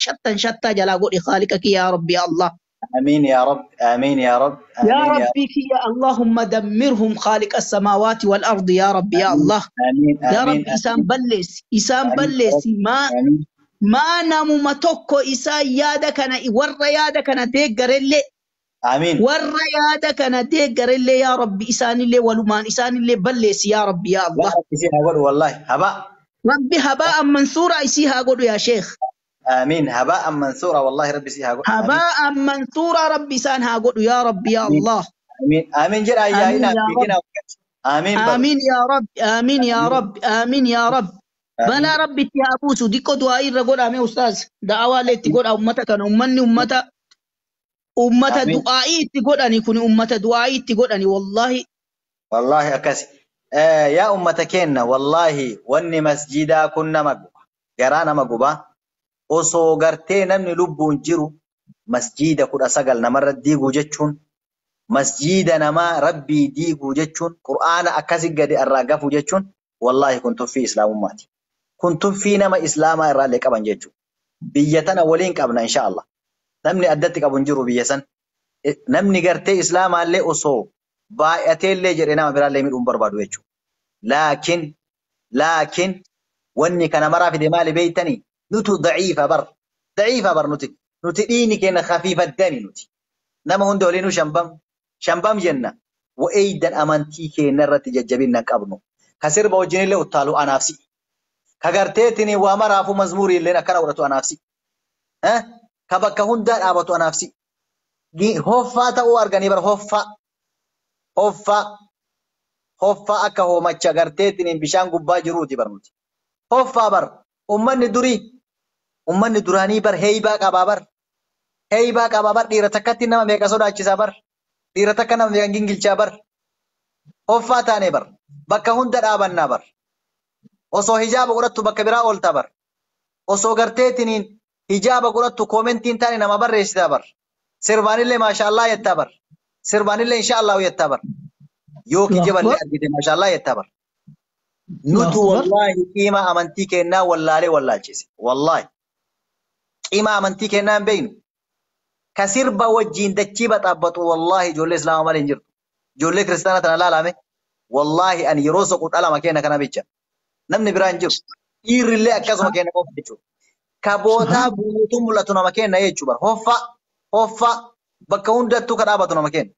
Shattan shattaa jalaa godhi Khaaliqa kiyya yaa Rabbi yaa Allah. Amiin yaa Rabbi. Amiin yaa Rabbi. Yaa Amiin yaa Rabbi kiyya Allahumma dammirhum Khaaliqa samaawaati wal ardi yaa Rabbi yaa Amiin. Allah. Amiin. Yaa Amiin. Rabbi isaan balleessi isaan Amiin. balleessi maa Amiin. maa namuma tokko isaan yaada kana warra yaada kana deeggarellee Amiin. warra yaada kana deeggarellee yaa Rabbi isaanillee walumaan isaanillee balleessi yaa Rabbi yaa Yaa Allah. Rabbi si haa godhu wallahi. Habaa. Rabbi habaa mansuura isii haa godhu yaa sheekh. Amiin. Habaa mansuura wallahi Rabbi si haa godhu. Amiin. Habaa mansuura Rabbi isaan haa godhu yaa Rabbi yaa Amiin. Allah. Amiin. Amiin jedha Amiin ayyaa'inaa yaa Rabbi. fiiginaa. Amiin bar. Amiin yaa Rabbi. Amiin yaa Amiin. Rabbi. Amiin yaa Rabbi. Balaa Amiin. Rabbi itti haa buusu. Diqqoo du'aa irra godhame ustaaz. Da'awaallee itti godha ummata kana. Ummanni ummata ummata Amiin. du'aa'ii itti godhani kun ummata du'aa'ii itti godhani wallahi. Wallahi akkasi. Yaa ummata keenna wallahi wanni masjidaa kun nama guba. Garaa nama guba. Osoo gartee namni lubbuun jiru masjiida 19 namarra diiguu jechuun masjiida namaa rabbii diiguu jechuun qur'aana akkasi gadi irraa gafuu jechuun wallahi kun tuffii islaamummaati. Kun tuffii nama islaamaa irraallee qaban jechuudha. Biyya tana waliin qabna insha Allah. Namni addatti qabu hin jiru biyya san. Namni gartee islaamaallee osoo baay'ateellee jedhee nama biraallee miidhuu hin barbaadu jechuudha. Laakiin wanni kana maraa fide maali beeytanii? Nutu daciifa bar. Daciifa bar nuti. Nuti dhiini keenya khafiifa dami nuti. Nama hunda waliinuu shambam. Shambam jenna. Wa'eeydan amantii keenya irratti jajjabina hin qabnu. Ka sirba wajjinillee uttaalu anaaf si'i. Ka garteetiin waa maraafuu mazmuurii illeen akkana godhatu anaaf si'i. Ka bakka hundaa dhaabatu anaaf si'i. Hoffaa ta'uu arganii bar hoffaa. Hoffaa. Hoffaa akka hoomacha garteetiin bishaan gubbaa jiruuti bar nuti. Hoffaa bar. Ummanni durii. Ummanni duraanii bar heeybaa qabaa bar. Heeybaa qabaa bar dhiira takkatti nama meeqa sodaachisaa bar. Dhiira takka nama meeqa gingilchaa bar. Hoffaa taanee bar. Bakka hunda dhaabannaa bar. Osoo hijaaba godhattu bakka biraa oolta bar. Osoo garteetiniin hijaaba godhattu koomentiin taane nama barreessitaa bar. Sirbaanillee maashaallah jettaa bar. Sirbaanillee inshaallah jettaa bar. Yoo kijiballee argite maashaallah jettaa bar. Nutu wallahi qiimaa amantii kennaa wallaalee wallaalchise. Wallahi. Qiimaa amantii kennaa hin beeknu. Ka sirba wajjiin dachii baxaabbatu wallahi ijoollee islaamaa malee hin jirtu. Ijoollee kiristaanaa tana laalame wallahi ani yeroo soqu dhalama kenna kana bicha. Namni biraa hin jiru. Dhiirrillee akkasuma kenna qofa jechuudha. Ka bootaa guutuu mul'atu nama kenna jechuudha. Hoffaa hoffaa bakka hundattuu ka dhaabatu nama kenna.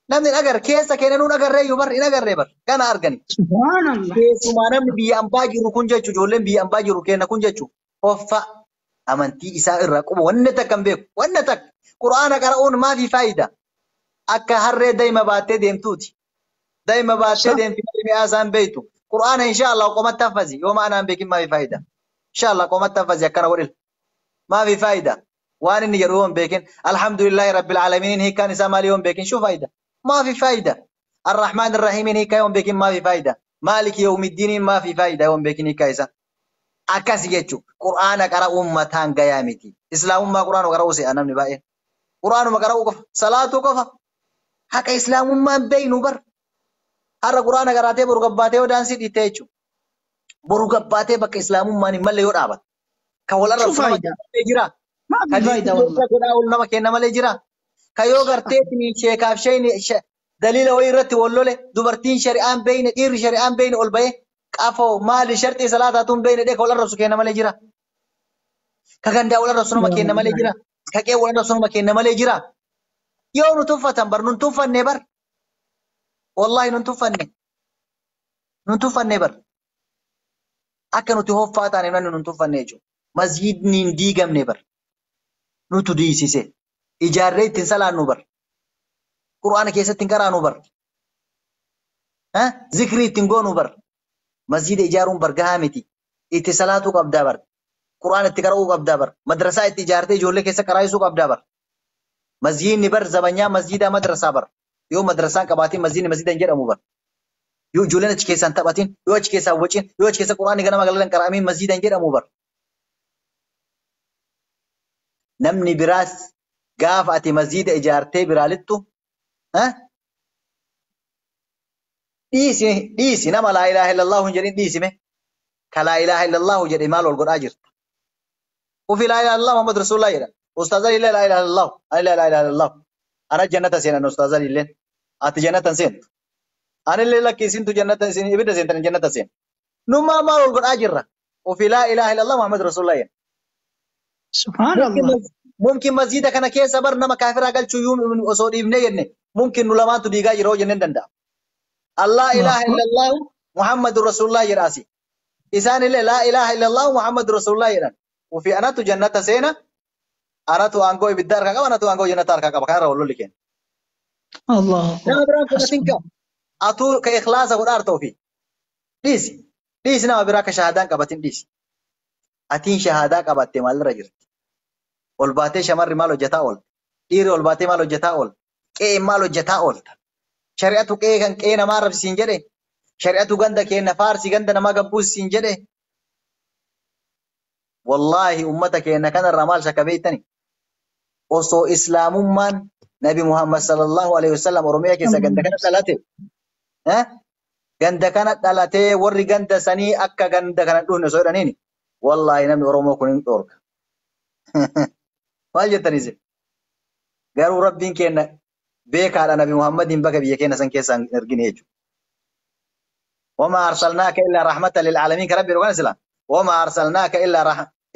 Namni hin agarre keessa keenya nuun agarree iyyuu bar hin agarree bar kana argani. Subhanallah. Keessumaa namni biyya ambaa jiru kun jechuudha ijoolleen biyya ambaa jiru kenna kun jechuudha. Hoffaa amantii isaa irraa quba wanni takka hin beeku wanni takka qur'aana qara'uun maafi faayida akka harree daa'ima baattee deemtuuti. Daa'ima baattee deemti malee mi'aa isaan beektu. Qur'aana insha Allah qomatti haffazi yoo ma'anaa hin beekin maafi faayida. Insha Allah qomatti haffazi akkana godhil. Maafi faayida. Waan inni jedhu yoo hin beekin alhamdulillahi rabbil aalamiin hiikkaan isaa maali yoo hin beekin shuu faayida. Maafi faayida. Arrahmaan irrahiimiin hiikkaa yoo hin beekin maafi faayida. Maaliki yawmiddiiniin maafi faayida yoo hin beekin hiikkaa isaa. Akkasi jechuun qur'aana qara'uun mataan gayaa miti. Islaamummaa qur'aana qara'uu se'a namni baay'een. Qur'aanuma qara'uu qofa, salaatuu qofa. Haqa islaamummaan beeynu bar. Har'a qur'aana qaraatee boru gabbaatee yoo daansii dhiittee jechuudha. Boru gabbaatee bakka islaamummaan hin malle yoo dhaabate. Ka wal Shuu arrabsu nama faayidaa? kenna malee jira. Maafi Ka faayidaa diinii wallahi. godhaa oolu nama kenna malee jira. Ka yoo gartee sheekaaf sheeyni daliila wayii irratti wal lole dubartiin shari'aan beeyne dhiirri shari'aan beeyne ol bahee qafoo maali sharxii salaataa tun beeyne dhee ka wal arrabsu kenna malee jira. Ka gandaa wal arrabsu nama kenna malee jira. Ka qe'ee wal arrabsu nama kenna malee jira. Yoo nu tuffatan bar nun tuffanne bar. Wallahi nun tuffanne. Nun tuffanne bar. Akka nuti hoffaa taane namni nun tuffanne jechuudha. Masjidni hin diigamne bar. Nutu diisise. Ijaarree ittiin salaannu bar. Qur'aana keessatti hin qaraanu bar. Zikrii ittiin goonu bar. Masjida ijaaruun bar gahaa miti. Itti salaatuu qabdaa bar. Qur'aana itti qara'uu qabdaa bar. Madrasaa itti ijaartee ijoollee keessa qaraayisuu qabdaa bar. Masjidni bar zabanyaa masjidaa madrasaa bar. Yoo madrasaan qabaatiin masjidni masjida hin jedhamu bar. Yoo ijoolleen achi keessaan taphatin, yoo achi keessaan wacin, yoo achi keessa qur'aanni ganama galgala hin qara'amiin masjida hin jedhamu bar. Namni biraas gaafa ati masjida ijaartee biraa lixxu dhiisi dhiisi nama laa ilaaha illallahu hin jedhin dhiisime. Ka laa ilaaha illallahu jedhe maal ol godhaa jirta? Ufi laa ilaaha illallah Muhammad Rasulullah jedha. Ustaazaan illee laa ilaaha illallah. Ani laa ilaaha illallah. Ana jannata seenan ustaazaan illee. Ati jannata seentu. Ani illee lakki isintu jannata isin ibidda seentan jannata seen. Nummaa maal ol godhaa jirra? Ufi laa ilaaha illallah Muhammad Rasulullah jedha. Subhanallah. Mumkin masjida kana keessa bar nama kaafiraa galchuu iyyuu osoo dhiifnee jenne mumkin nu lamaantu diigaa jira hoo jenneen danda'a. Allah ilaaha illallah Muhammadur Rasulullah jedhaasi. Isaan illee laa ilaaha illallah Muhammadur Rasulullah jedhan. Ufi anatu jannata seena, anatu aangoo ibidda harkaa qaba, anatu aangoo jannata harkaa qaba. Kanarra wal lolli kenna. Allahu Nama biraan fudhatin qaba. Atuu ka ikhlaasa godhaarta ofii. Dhiisi. Dhiisi nama biraa ka shahaadaan qabatin dhiisi. Atiin shahaadaa qabatte maalirra jirti? Ol baatee shamarri maal hojjetaa oolta? Dhiirri ol baatee maal hojjetaa oolta? Qe'een maal hojjetaa oolta? Shari'atu qe'ee kan qe'ee namaa arrabsiin jedhe? Shari'atu ganda keenya faarsi ganda namaa gabbuusiin jedhe? Wallaahi ummata keenya kanarraa maal shakka beektani? Osoo islaamummaan Nabi Muhammad sallallahu alaihi wasallam Oromiyaa keessa ganda kana dhalate, ganda kana dhalatee warri ganda sanii akka ganda kana dhufne osoo jedhaniini wallaahi namni Oromoo kun hin dhoorka. Maal jettanii isin? Garuu Rabbiin keenya beekaadha Nabi Muhammadiin bakka biyya keenya san keessaa hin ergine jechuudha. Wamaa arsalnaaka illaa rahmatan lil aalamiin kan Rabbi jedhu kana sila. Wamaa arsalnaaka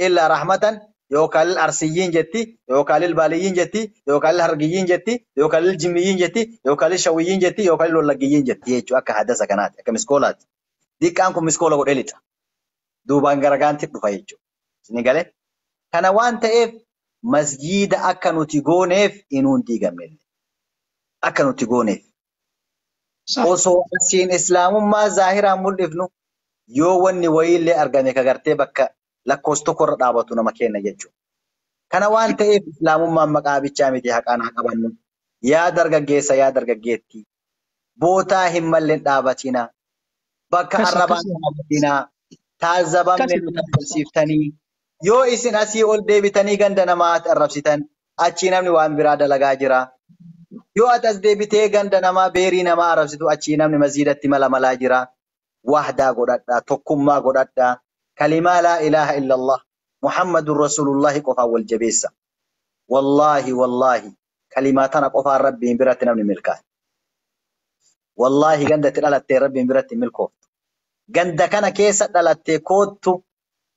illaa rahmatan yookaan lil arsiyyiin jetti yookaan lil baaliyyiin jetti yookaan lil hargiyyiin jetti yookaan lil jimmiyyiin jetti yookaan lil shawiyyiin jetti yookaan lil wallagiyyiin jetti jechuudha akka hadasa kanaati akka miskoolaati. Diqqaan kun miskoola godhee lixa. Duubaan garagaanti dhufa jechuudha. Isin galee? Kana waan ta'eef masjiida akka nuti gooneef inuun diigamne. Akka nuti gooneef. Osoo asiin islaamummaa zaahiraan mul'ifnu yoo wanni wayiillee argame ka gartee bakka lakkoofsa tokkorra dhaabatu nama kenna jechuudha. Kana waan ta'eef islaamummaan maqaa bichaa miti haqaan haa qabannu. Yaa dargaggeessa yaa dargaggeettii. Bootaa hin malleen dhaabatina. Bakka arrabaan dhaabatina. Taazzabamne nu taazzabsiiftanii. Yoo isin asii ol deebitanii ganda namaa arrabsitan achii namni waan biraa dalagaa jira. Yoo ati as deebitee ganda namaa beerii namaa arrabsitu achii namni masjiidatti mala malaa jira. Wahdaa godhadhaa, tokkummaa godhadhaa. Kalimaa laa ilaaha illallah Muhammadur Rasulullahi qofaan wal jabeessa. Wallaahi wallaahi kalimaa tana qofaan Rabbiin biratti namni milkaa'e. Wallaahi ganda itti dhalattee Rabbiin biratti milkooftu. Ganda kana keessa dhalattee koottu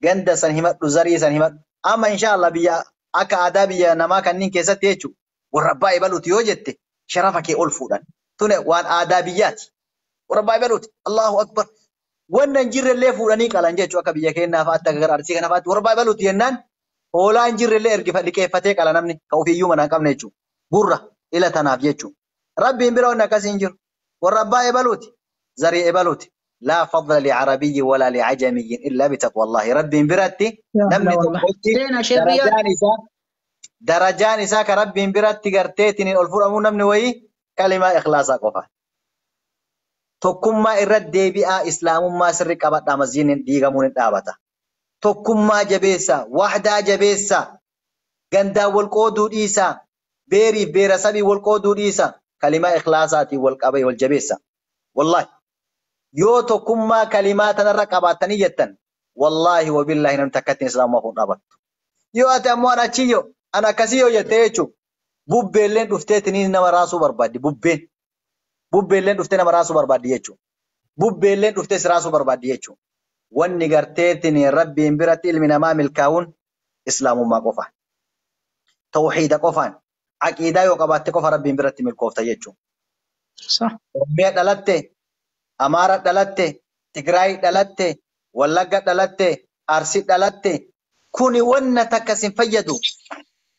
ganda san himadhu zarii san himadhu. Amma inshaallah biyya akka aadaa biyya namaa kanneen keessatti jechuudha. Warra abbaa ebaluuti yoo jette sharafa kee ol fuudhan. Tune waan aadaa biyyaati. Warra abbaa ebaluuti. Allahu akbar. Wanna hin jirrellee fuudhanii qalan jechuudha akka biyya keenyaa fa'aatti akka gara arsii kana fa'aatti warra abbaa ebaluuti jennaan hoolaa hin jirrellee liqeeffatee qala namni ka ofiiyyuu mana hin qabne jechuudha. Gurra ila tanaaf jechuudha. Rabbiin bira wanni akkasii hin jiru. Warra abbaa ebaluuti. Zarii ebaluuti. Laa fadla licarabiyyi walaa licajamiyyin illaa bitaqwallahi. Rabbiin biratti namni tokkotti darajaan isaa ka Rabbiin biratti garteetiin ol fudhamuu namni wayii kalimaa ikhlaasaa qofa. Tokkummaa irratti deebi'aa islaamummaa sirri qabadhaa masjiidni diigamuun hin dhaabata. Tokkummaa jabeessaa, wahdaa jabeessaa, gandaan wal qooduu dhiisaa, beeriif beera sabii wal qooduu dhiisaa, kalimaa ikhlaasaatiin wal qabee wal jabeessa. Wallaahi yoo tokkummaa kalimaa tanarra qabaattanii jettan wallaahi wabillaahi namni takkatti islaamummaa kun dhaabattu. Yoo ati ammoo an achiyyoo an akkasii yoo jettee jechuun bubbeelleen dhufteetiin nama raasuu barbaaddi bubbeen. Bubbeelleen dhuftee nama raasuu barbaaddi jechuudha. Bubbeelleen dhuftee si raasuu barbaaddi jechuudha. Wanni garteetiin Rabbiin biratti ilmi namaa milkaa'uun islaamummaa qofaan. Tawxiida qofaan. Aqiidaa yoo qabaatte qofa Rabbiin biratti milkoofta jechuudha. Oromiyaa dhalatte, Amaara dhalatte, Tigraay dhalatte, Wallagga dhalatte, Arsii dhalatte. Kuni wanna takka sin fayyadu.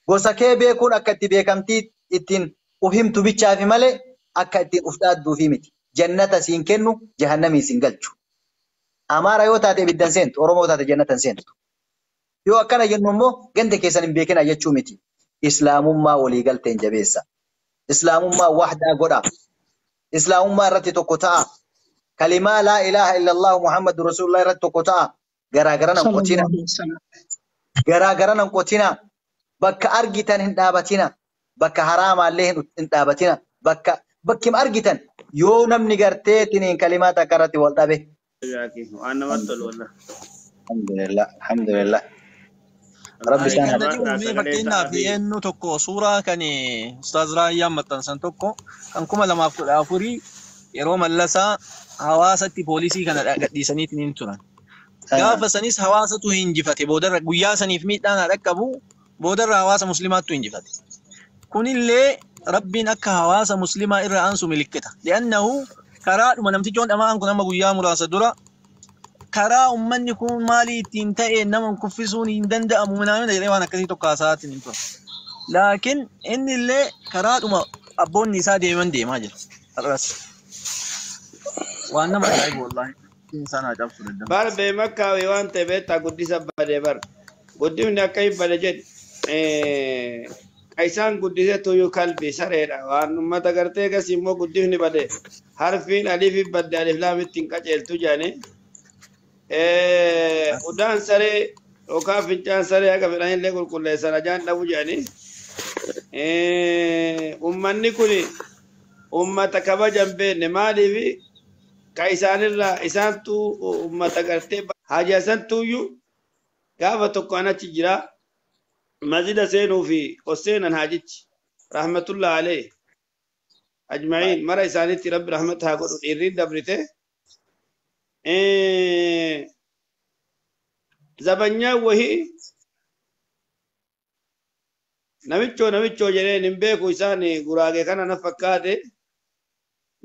Gosa kee beekuun akka itti beekamtii ittiin uf himtu bichaafi malee akka ittiin uf dhaadduufi miti. Jannata siin kennu jahannamii siin galchu. Amaara yoo taate ibiddan seentu, Oromoo yoo taate jannatan seentu. Yoo akkana jennu immoo ganda keessan hin beekina jechuu miti. Islaamummaa walii galteen jabeessa. Islaamummaa wahdaa godha. Islaamummaa irratti tokko ta'a. Kalimaa laa ilaaha illallah Muhammadu Rasulullah irratti tokko ta'a. Garaagara nan qotina. Garaagara nan qotina. Bakka argitan hin dhaabatina. Bakka haraamaallee hin dhaabatina. Bakka bakkima argitan yoo namni garteetiin kalimaa takka irratti wal dhabe. Waan namatti tolu wallah. Alhamdulillah, alhamdulillah. Rabbi isaan Kan haa na dhibu mee fakkeenyaaf eenyu tokko suuraa kan Ustaaz Raayyaan maxxansan tokko kan 2014 yeroo Mallasaa hawaasatti poolisii kana gadhiisaniitiin hin turan. Gaafa sanis hawaasatu hinjifate boodarra guyyaa saniif miidhaan haa dhaqqabu boodarra hawaasa muslimaattu hinjifate. Kunillee Rabbiin akka hawaasa muslimaa irra aansu milikkita. Li'annahu karaadhuma namtichoon dhama'aan kun amma guyyaa muraasa dura karaa ummanni kun maalii ittiin ta'e nama kuffisuun hin danda'amu minaamina jedhee waan akkasii tokko haasa'aatiin hin ture. Laakiin inni illee karaadhuma abboonni isaa deeman deemaa jira. Har'as. Waan nama ajaa'ibu wallaahi. Isaan haa cabsu danda'u. Bar bee makkaawee waan ta'e beektaa guddisa badee bar. Guddifni akka hin bade jedhu. Isaan guddise tuyyuu kalbi sareedha. Waan uummata gartee gas immoo guddifni bade. Harfiin aliif badde alif laamitti hin qajeeltu jedhanii. Udaan saree yookaan fincaan saree akka fedhanillee qulqulleessan ajaan dhabu jedhanii. Uummanni kun uummata kabaja hin beekne maaliif ka isaanirraa isaantu uummata gartee haja santuyyuu gaafa tokko an achi jira masjida seenuu fi ol seenan haajichi rahmatullah alayhi ajma'iin mara isaanitti rabbi rahmata haa godhu dhiirriin dabrite zabanyaa wahii namichoo namichoo jedheen hin beeku isaan guraagee kana na fakkaate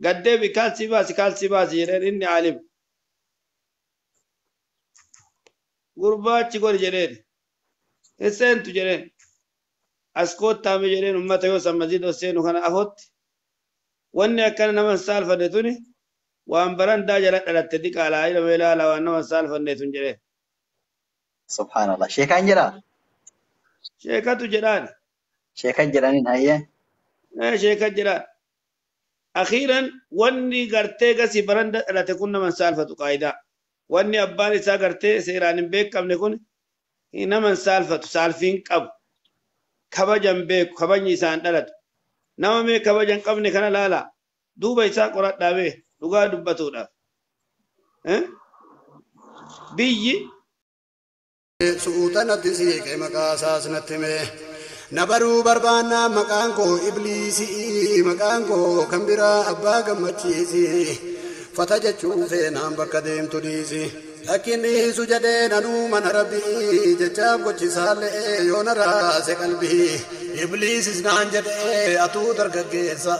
gaddeebi kaalsii baasi kaalsii baasi jedheen inni aalim gurbaachi godhi jedheen hin seentu jedheen as koottaame jedheen ummata yoo san masjida ol seenu kana afotti wanni akkana nama hin saalfanne tuni waan barandaa jala dhalatte diqaalaa ilma ilaala waan nama hin saalfanne tun jedheen. Subhanallah. Sheekaan jedhaa? Sheekatu jedhaan. Sheekan jedhaniin hayyee. Sheekan jedhaan. Akhiiran wanni gartee gasii baranda dhalate kun nama hin saalfatu qaayidaa. Wanni abbaan isaa gartee seeraan hin beekamne kun nama hin saalfatu saalfiin qabu. Kabaja hin beeku kabajni isaan dhalatu. Nama mee kabaja hin qabne kana laala. Duuba isaa qoradhaa mee dhugaa dubbatuudhaaf. Biyyi Suuta natti siiqe maqaa isaas natti hime. Na baruu barbaannaa maqaan koo Ibliisii maqaan koo kan biraa abbaa gammachiisi. Fata jechuun feenaan bakka deemtu dhiisi. Lakkin dhiisu jedhee nanuu mana rabbii jechaaf gochisaallee yoo na raase qalbii. Ibliisis naan jedhee atuu dargaggeessa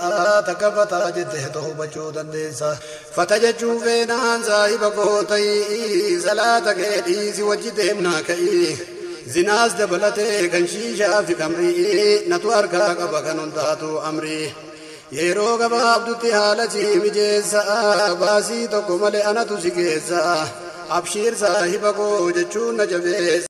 takka fataa jettee to'achuu dandeessa. Fata jechuun feenaan saahiba koo ta'ii salaata kee dhiisi wajji deemnaa ka'ii. Zinaas dabalatee kan shiishaa fi kamrii natu harkaa qaba kan hundaatu amrii. Yeroo gabaabdutti haala si mijeessa baasii tokko malee anatu si geessa. Abshiir saahiba koo jechuun na jabeessa.